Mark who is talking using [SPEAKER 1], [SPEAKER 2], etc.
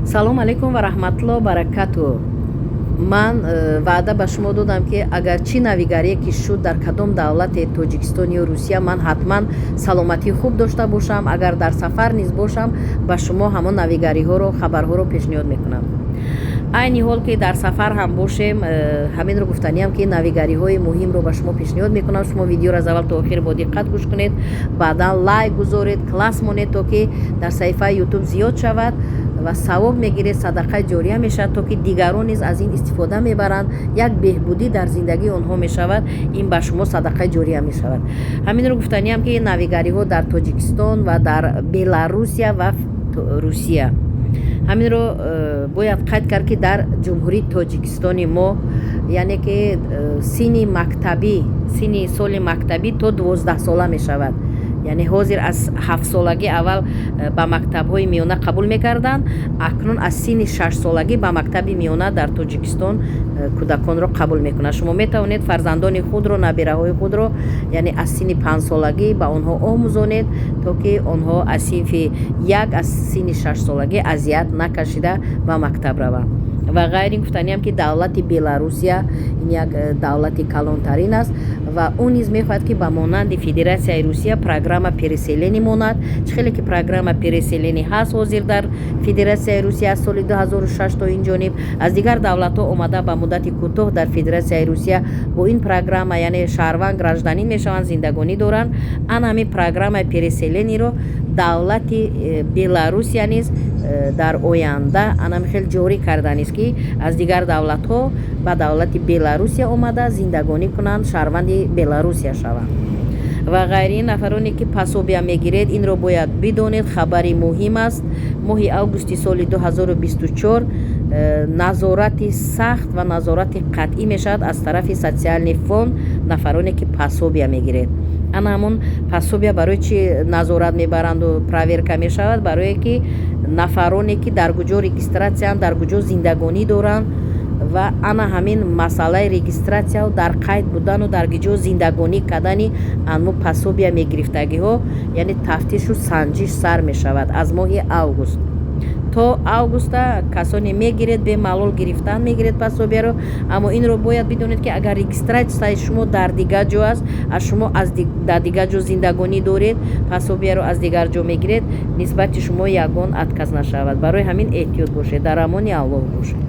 [SPEAKER 1] Салом алейкум ва раҳматулло баракату. Ман ваъда ба шумо додам, ки агар чӣ навигарие ки шуд дар кадом давлате, Тоҷикистон ё Русия, ман ҳатман саломатии хуб дошта бошам, агар дар сафар низ бошам, ба шумо ҳамон навигариҳоро, хабарҳоро пешниҳод мекунам. Айни ҳол ки дар сафар ҳам бошем, ҳаминро гуфтаниам, ки навигариҳои муҳимро ба шумо пешниҳод мекунам. Шумо видеоро аз аввал то охир бо диққат гӯш кунед, баъдан лайк гузоред, класс монед, то ки дар саҳифаи Ютуб зиёд шавад ва савоб мегиред, садақаи ҷория мешавад, то ки дигарон низ аз ин истифода мебаранд, як беҳбудӣ дар зиндагии онҳо мешавад. Ин ба шумо садақаи ҷория мешавад. Ҳаминро гуфтаниам, ки навигариҳо дар Тоҷикистон ва дар Беларусия ва Русия. Ҳаминро бояд қайд кард, ки дар Ҷумҳурии Тоҷикистони мо, яъне ки синни мактабӣ, синни соли мактабӣ то 12-сола мешавад. Яъне ҳозир аз 7-солагӣ аввал ба мактабҳои миёна қабул мекарданд, акнун аз синни 6-солагӣ ба мактаби миёна дар Тоҷикистон кӯдаконро қабул мекунанд. Шумо метавонед фарзандони худро, набираҳои худро, яъне аз синни 5-солагӣ ба онҳо омӯзонед, то ки онҳо аз синфи як, аз синни 6-солагӣ азият накашида ба мактаб раванд. Ва ғайр ин, гуфтаниам, ки давлати Беларусия ин як давлати калонтарин аст ва ӯ низ мехоҳад, ки ба монанди Федератсияи Русия программа переселения монад. Чӣ хеле ки программа переселения ҳаст ҳозир дар Федератсияи Русия аз соли 2006 то ин ҷониб, аз дигар давлатҳо омада, ба муддати кӯтоҳ дар Федератсияи Русия бо ин программа, яъне шаҳрванд, гражданин мешаванд, зиндагонӣ доранд. Ана ҳамин программаи переселения ро давлати Беларусия низ дар оянда анами хел ҷорӣ карданист, ки аз дигар давлатҳо ба давлати Беларусия омада, зиндагонӣ кунанд, шаҳрванди Беларусия шаванд. Ва ғайри ин, нафароне ки пособия мегиред, инро бояд бидонед, хабари муҳим аст. Моҳи августи соли 2024 назорати сахт ва назорати қатъӣ мешавад аз тарафи Социальный фонд нафароне ки пособия мегиред. Ана ҳамон пособия барои чӣ назорат мебаранду проверка мешавад? Барое ки нафароне ки дар куҷо регистрация нд, дар куҷо зиндагонӣ доранд ва ана ҳамин масъалаи регистрация у дар қайд будану дар куҷо зиндагонӣ кардани анму пособия мегирифтагиҳо, яъне тафтишу санҷиш сар мешавад аз моҳи август. То августа касоне мегиред, бемалол гирифтан мегиред пособия ро, аммо инро бояд бидонед, ки агар регистрация и шумо дар дигар ҷо аст, аз шумо дар дигар ҷо зиндагонӣ доред, пособия ро аз дигар ҷо мегиред, нисбати шумо ягон отказ нашавад. Барои ҳамин эҳтиёт бошед. Дар амони Аллоҳ бошед.